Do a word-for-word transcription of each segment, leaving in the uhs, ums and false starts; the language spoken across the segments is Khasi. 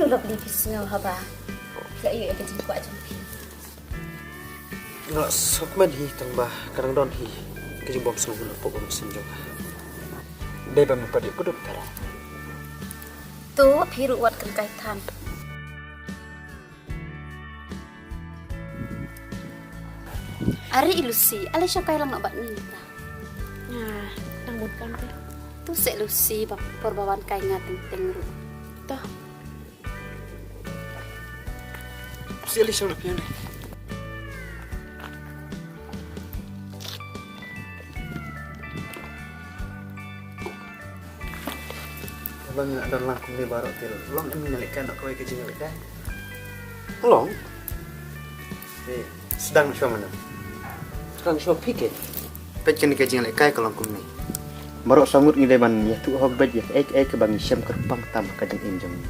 Lovely, phi sngew haba la ïoh ïa ka jingkwah jong phi? Nga sngewkmen hi tang ba ka dang don hi ka jingbymsngewbha hapoh ka mynsiem jong nga. Dei ba me pat ïoh kdup tara. To phi ruh wat kynkai than. Are i Lucy, ale sha kai lang bad ni ta. Nga dang bun kam te. Tu se Lucy ba por ba wan kai nga teng teng ruh. To. Lucy, ale sha kai lang. Long nga don lang kumne baroh te long em ngan lehkai noh kawei ka jingïalehkai. Long. Ni sdang shuwa mano? Sdang shuwa phi ke. Peit kane ka jingïalehkai ka long kumne. Baroh saw ngut ngi dei ban ïathuh hok beit ïa kaei kaei kaba ngi shem kyrpang tam ha ka jingim jong ngi.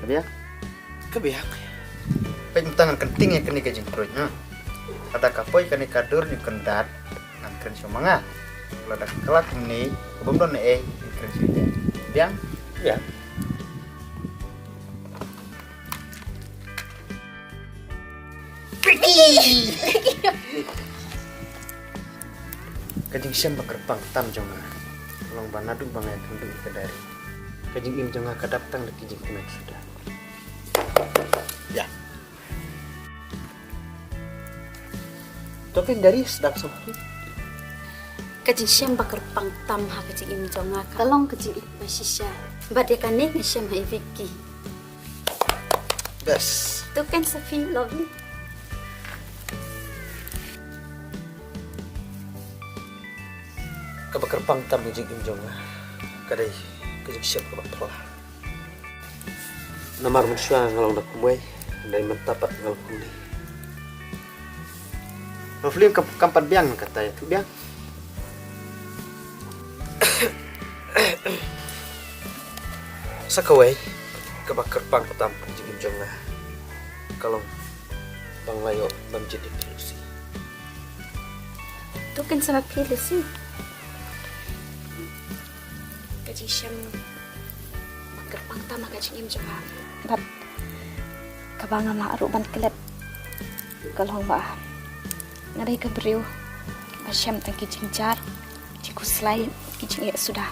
Ka biang? Ka biang. Peit mynta ngan kynting ïa kane ka jingkyrpang ha. Lada ka poi kane ka dur ngi kyndat. Ngan kren shuwa ma nga. Lada ka la kumne, ka bym don ei, ngan kren shuwa ïa. Biang? Biang. Ka jingshem ba kyrpang tam jong nga. Long ba naduh ba nga ïakynduh ïa ka diary. Ka jingim jong nga ka dap tang da ki jingkmen suda. Ïa. To phin dari sdang song. Ka jingshem ba kyrpang tam ha ka jingim jong nga ka long ka jingïeit ba shisha. Bad ïa kane nga shem ha i Vicky. Best. To kan sa phi, Lovely. Kaba kyrpang tam ka jingim jong nga ka dei ka jingshem kaba phylla. Namar mynshuwa nga long da kumwei, hynrei mynta pat nga long kumne. Lovely, kam, kam pat biang, kata ïathuh biang. Sa kawei kaba kyrpang tam ka jingim jong nga ka long ba nga la ïoh ban jied ïa phi, Lucy. To kan sa ma phi, Lucy. Ka jingshem ba kyrpang tam ha ka jingim jong nga. Bad kaba ngam lah ruh ban klet ka long ba nga dei ka briew ba shem tang ki jingjar, ki khuslai, ki jingeh suda.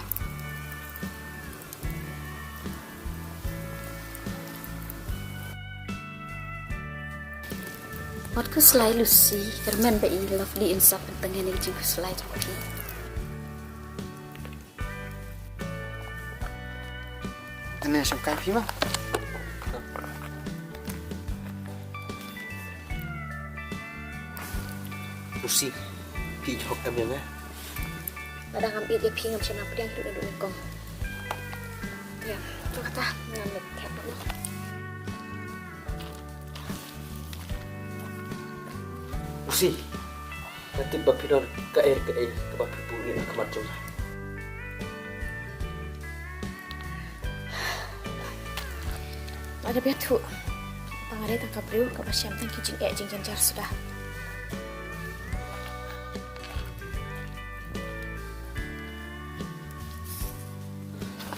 Wat khuslai, Lucy, kyrmen ba i Lovely in sa pyntngen ïa ki jingkhuslai jong phi. Tang ïa shongkai phi ma. Lucy, phi ïeit hok em ïa nga? Lada ngam ïeit ïa phi ngam shym nang pdiang hi ruh naduh nyngkong. Ïa, to kata ngan leit thep noh. Lucy, nga tip ba phi don kaei kaei kaba phi buhrieh ha khmat jong nga. Lada phi ïathuh ba nga dei tang ka briew kaba shem tang ki jingeh jingjynjar suda.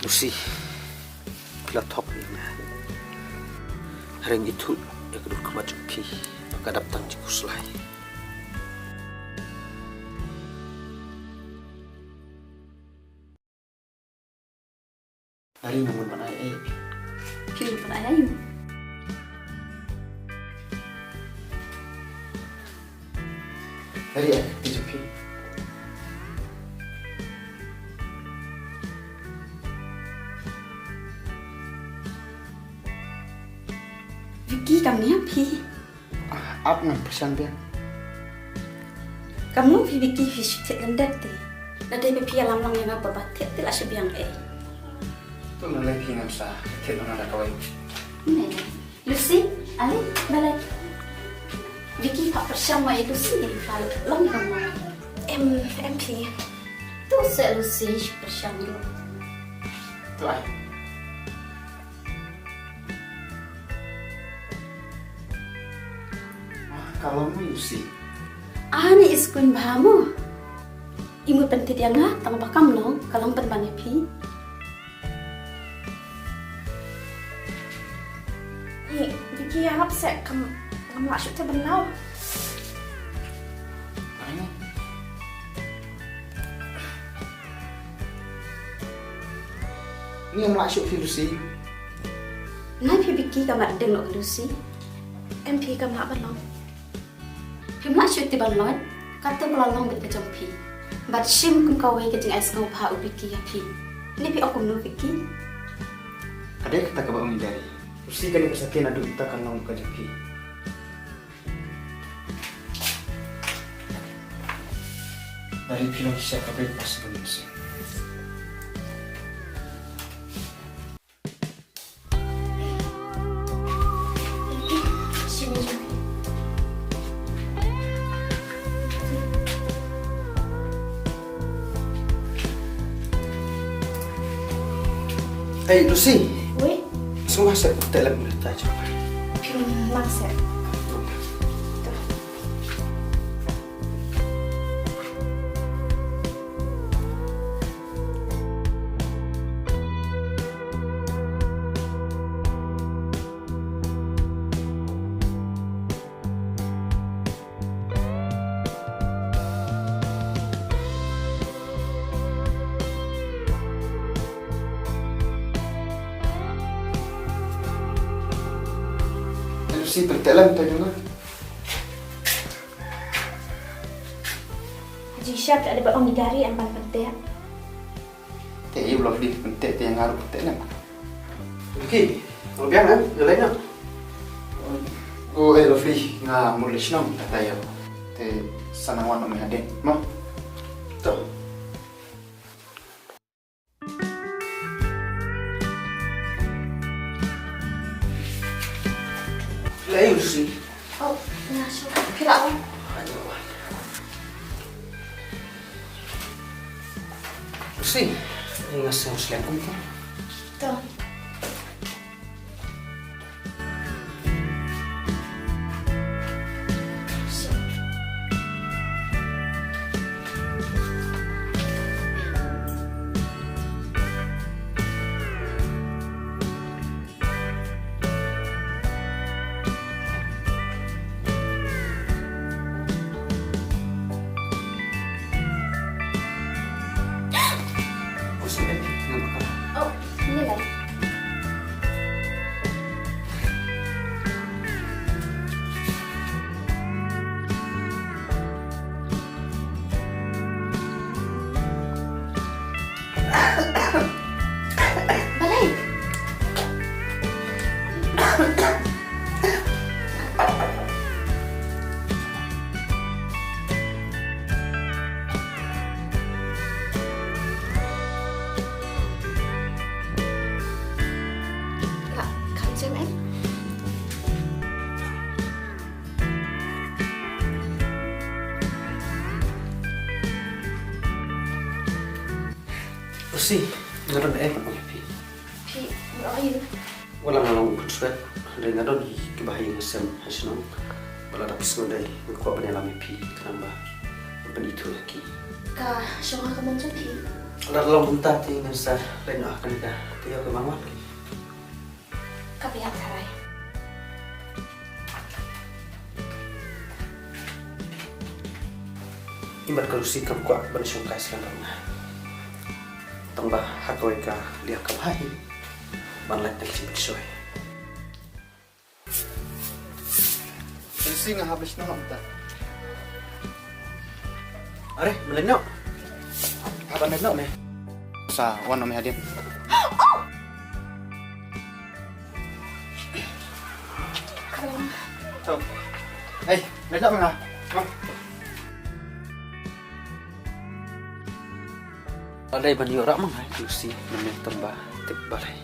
Lucy, phi la thok ïa nga. Hynrei nga ithuh ïa ka dur khmat jong phi ba ka dap tang jingkhuslai. Ari, nga mut ban ai ei. Phi mut ban ai ei? Ari, ai, ti jong phi. Vicky, kam niam phi? Ah, ap ngan pyrshang biang. Kam long phi Vicky, phi shu thied lyndet te. Lada dei ba phi ïalam lang ïa nga ba thied te la shu biang ei. To ngan leh phi ngan sa thied lang da kawei. Ne. Lucy, ale, balei? Vicky pat pyrshang ma ïa Lucy ne phi long ïa nga. Em, em phi. To sa Lucy pyrshang ruh. To ai. Ka long mo Lucy? Ani i skul bha mo. I mut pyntied ïa nga tang ba kam long, ka long pynban ïa phi. Ïarap seh, kam, kam lah shuh te ban law. Ni em lah shuh phi Lucy. Nai phi Vicky, kam lah deng noh Lucy. Em phi kam lah ban long. Phim lah shuh te ban long. Kato ka la long beit ka jong phi. Bad shim kum kawei ka jingai sngewbha u Vicky ïa phi. Ni phi ong kumno Vicky? Ka dei kata kaba ong i Dari. Lucy, kane ka satia naduh mynta kan long ka jong phi. Dari, phi long shisha ka breakfast ban Lucy. Hey Lucy. Oi. Sngewbha seh, te lem ta jong. Phi lang seh. Lucy, pynteh lem ta jong nga. Jingshisha te dei ba ong i Dari em ban pynteh. Te i u Lovely pynteh te nga ruh pynteh lem. Vicky, nga biang em, nga leit noh. Oh, eh Lovely, nga mut leit shnong kata ïa. Te sa nang wan noh mynta hadien mo. To. Lei Lucy. Oh, nga shu. Phi lah wan. Lucy, nga shu slem kum ka. To. Oh, ini lah. Balei? Ka, kam jem em? Lucy, nga don ei ban ong ïa phi. Phi, nga ong ïa phi. Wat la nga long u khutswet, hynrei nga don hi kiba ha ïing ha sem ha shnong. Bad lada phi sngewdei, nga kwah ban ïalam ïa phi khnang ba phin ithuh ïa ki. Ka shong ha ka mon jong phi. Lada long kumta te ngan sa leit noh ha kane ka taïew kaba nga wan. Ka biang tharai. Nga bad ka Lucy kam kwah ban shongkai sngewbha nga. Tang ba ha kawei ka liang ka bha hi ban lait na ka jingpynshoi. Lucy, nga hap leit noh mynta. Are, me leit noh. Hap ban leit noh me. Sa wan noh me hadien. To. Hei, leit noh me nga. Balei ban ïoh rah ma nga ïa u Lucy, mynne tang ba tip balei.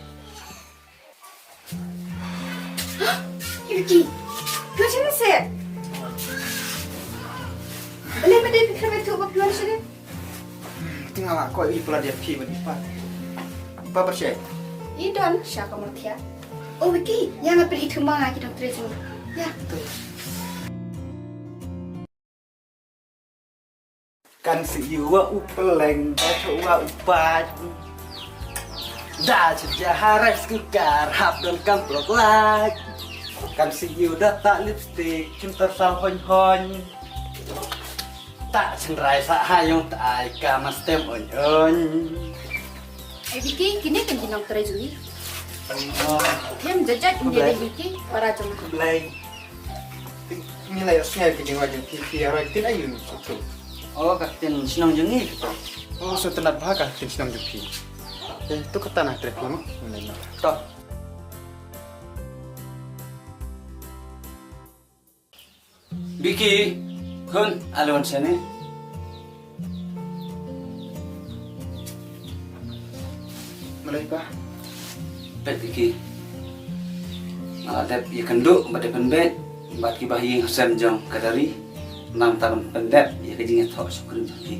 Yuki, phi wan shane seh. Balei mynne phi khlem ïathuh ba phi wan shane? Te nga la koi ïa i palat ïa phi bad i pa. I pa pat shaei? I don sha ka murthiah. O Vicky, ïa nga peit ithuh ma nga ki dang trei jong. Ïa. Kan siew wa u pleng, ba shu wa u pat. Da shu ja harai sku kar hap don kam prok lak. Kan si yu da ta lipstick, kim tar sa hon hon. Ta chingrai sa ha yong ta ai ka mas tem on on. Ai Vicky, kine kan ki nongtrei jong ngi. Oh, Hem jajat inde de Vicky, para jong nga. Blai. Ni la yos ngai ki jingwa jong ki ki ara tin ayu so tu. Oh, ka tin shnong jong ngi to. Oh, so tanat bha ka tin shnong jong ki. Eh, tu kata na trei mo. Ni na. To. Vicky, khun, alwan sene. Malai pa. Peit Vicky. Nga la dep ïa kynduh bad ïa pynbeit bad ki bahaïing hasem jong ka Dari. Namar ban pyndep ïa ka jingïathoh shongkun jong ki.